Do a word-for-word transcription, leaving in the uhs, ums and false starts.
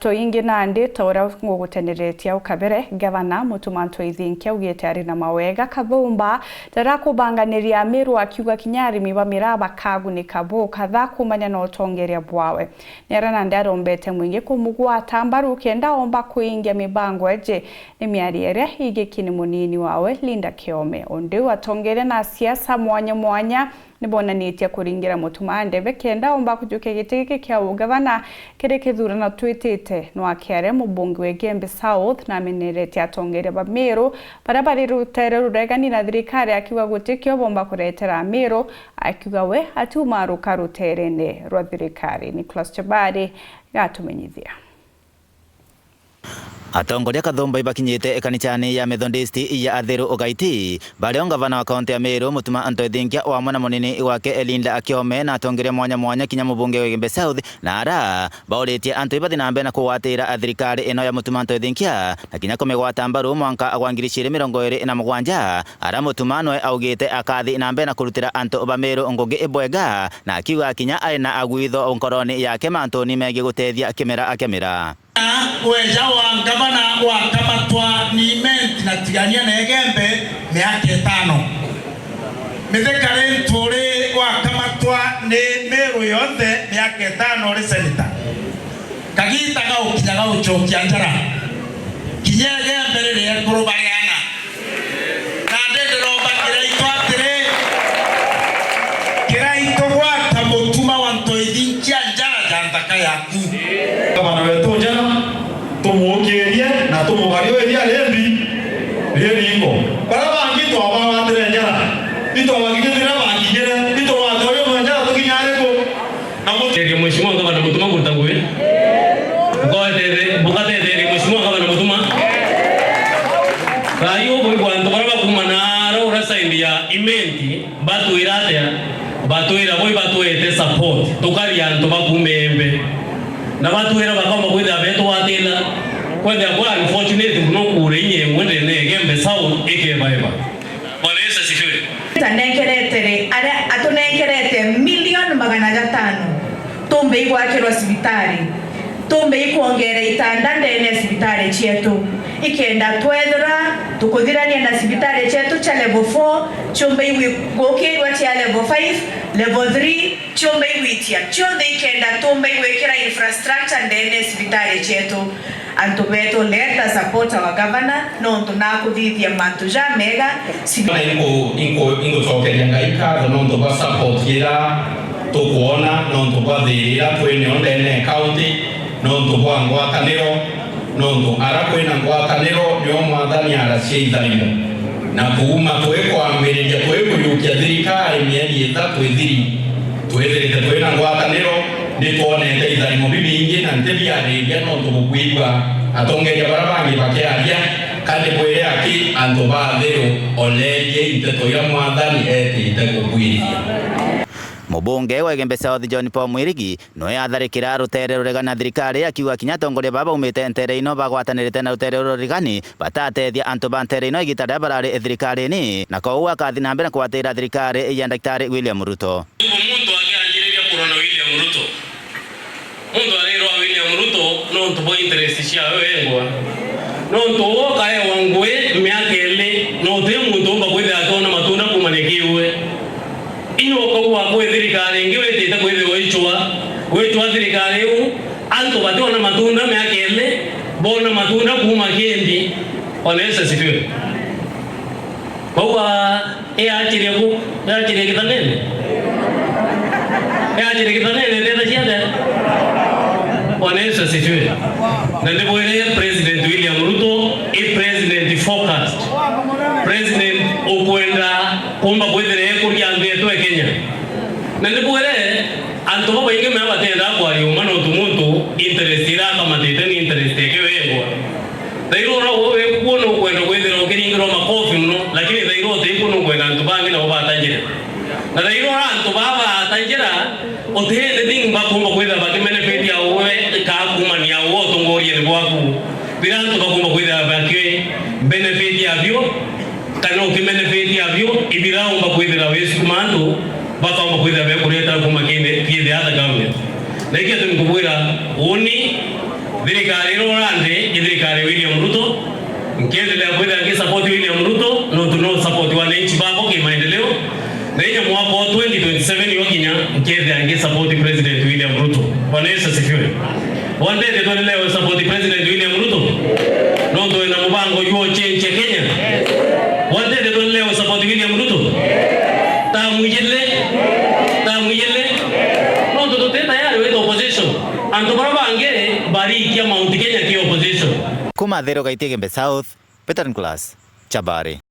Ndeto ingi nandi, ta uria nguguteneretie au kabere, Gavana Mutuma M'Ethingia augite ari na mawega Kathumba ndarakubanganiria Amiru, akiuga kinya arimi ba miraa bakagunika bukatha kumania na utongeria bwawe. Ni aria nandi arombete mwingi kumugwata mbaru kenda omba kuingia mibango eji. Ni miario iria igiki ni munini wawe Linda Kiome. Undi u atongeria na asiasa mwanya mwanya ni bonanitie kuringira Mutuma ndebe kenda omba kujukia giti giki kia ugavana kiri kithurano twitite. No akiaria, mubunge wa Igembe South nameneretie atongeria ba Meru baria bari rutere ruregani na thirikari, akiuga gutikio bomba kuretera Amiru, akiuga we atiumaruka ruterene rwa thirikari. Nicholas Chabari gatumenyithia. Atongoria Kathumba ibakinyite kanicani ya Methodist ya Athiru Ugaiti, bario ngavana wa kaunti ya Meru, Mutuma M'Ethingia, wamwe na munini wake Linda Kiome, na atongeria mwanya mwanya, kinya mubunge wa Igembe South, na ara bauritie antu ibathi na mbere na kugwatira thirikari ino ya Mutuma M'Ethingia, na kinya kumigwata mbaru mwanka gwa ngiri ciiri mirongo iri na mugwanja, ara Mutuma nwe augite akathi na mbere na kurutira antu ba Meru ngugi ibwega, na akiuga kinya ari na agwitho nkoroni yake mantuni megii gutethia kimera kia miraa. Weja wa ngavana wakamatwa ni Imenti na Tigania na Igembe miaka itano. Mithika ri Nturi wakamatwa ni Meru yonthe miaka itano uri seneta. Kagita gaukinya gaucokia njara. Kinya Igembe riri ekuru bariana. Nandi ndiromba Kiraitu atiri, Kiraitu gwata Mutuma wa M'Ethingia njara ja nthaka yaku. Gavana wetu njara, tumuukirie na tumugariurie rindi riringo. Baria bangi twabagwatire njara, itwabakinyithire bakinyire, itugwate uyu mwe njara tukinya ariku? Na mu- Mheshimiwa Gavana Mutuma kuruta ngugi. Mbukatetherie, mbukatetherie Mheshimiwa Gavana Mutuma. Thaa ii ukwigua antu baria bakuuma naara uria side ya Imenti batwira atia? Batwira bo ibatwete support, tukari antu bakuuma Igembe. Na batwira bakaumba kwithira betugwatira. Kwethira kwa unfortunate mono kuura inya imwe ndene ya Igembe South ikebaeba. Bwana Yesu asifiwe. Tanengerete ri, aria atunengerete milioni magana jatano, tumbe igwakirwa cibitari, tumbe ikwongera itanda ndene ya cibitari cietu, ikenda twethira tukuthirania na cibitari cietu cia level four, ciumbe igwi-, gukirwa cia level five, level three, ciumbe igwitia, cionthe ikenda tumbe igwikira infrastructure ndene ya cibitari cietu. Antu betu, let us support our governor, nontu nakuthithia mantu jamega. Sibi- Inku-, inku-, ingucokeria Ngai nkatho nontu bwa support ira tukwona, nontu bwa thiri ira twinio ndene ya county, nontu bwa ngwataniro, nontu ara kwina ngwataniro nio Mwathani aracia itharimo. Na kuuma twikwambiriria twikuyukia thirikari mieri ithatu ithiri, twithirite twina ngwataniro, ni twonete itharimo bibingi na nti biariria nontu bukwigua atongeria baria bangi bakiaria, ka ndibwire aki antu ba Athiru, oleriei nteto iria Mwathani etite gubwiriria. Mubunge wa Igembe South John Paul Mwirigi noe atharikira rutere ruregani na thirikari, akiuga kinya atongoria baba baumite ntere ino bagwatanirite na rutere ruru ruregani batatethia antu ba ntere ino igita riria barari thirikarini, na koguo akathi na mbere na kugwatira thirikari ya Daktari William Ruto. Muntu akianjiriria kurwa na William Ruto, muntu arirwa William Ruto nontu bwa interest ciawe wengwa. Nontu uwe ukaewa ngui miaka ili, na uti muntu umba kwithira akiona matunda kumania kiwe. Inya ukaua kwi thirikari ingi witite kwithirwa icwa, wicwa thirikari iu, antu bationa matunda miaka ili, boona matunda kuuma kindi. Bwana Yesu asifiwe. Bauga, "Eachirie ku, eachirie kithanene." Eachirie kithanene, ndetha ciathe. Bwana Yesu asifiwe. Na ndibwire President William Ruto, i president focused. President ukwenda kumba kwithira ekuria antu etu e Kenya. Na ndibwire, antu babaingi mea batenda kwaria uma nontu muntu interest ira akamatite ni interest eke wengwa. Thaira ura uwe wikuo nukwenda kwithira ukiringirwa makofi muno, lakini thaira utikuo nukwenda antu bangi nabo batanjire. Na thaira ura antu baa batanjira, uti anything bakumba kwithira bakibenefitia uwe kaa kumania uwe utongoriene bwaku. Bira antu bakumba kwithira bakibenefitia bio, kana ukibenefitia bio, ibira umba kwithira wisukuma antu bakaumba kwithira bekureta kuma kindi, kindi other government. Na ikio tu nkubwira, uni Thirikari iria urandi ni thirikari ya William Ruto. Nkiendelea kwithira ngisupport William Ruto, nontu no support wananchi babo kimaendeleo. Na inya mwaka wa twenty twenty-seven yokinya, nkiendelea ngisupport President William Ruto. Bwana Yesu asifiwe. Bwantete tuendelee support President William Ruto, nontu ena mubango jwa uchenjia Kenya. Bwantete tuendelee support William Ruto. Tamu ijiri, tamu ijiri, nontu tuti tayari wita opposition. Antu baria bangi barikia Mount Kenya ki opposition. Kuma Thero Gaitega Igembe South, Peter Nicholas, Chabari.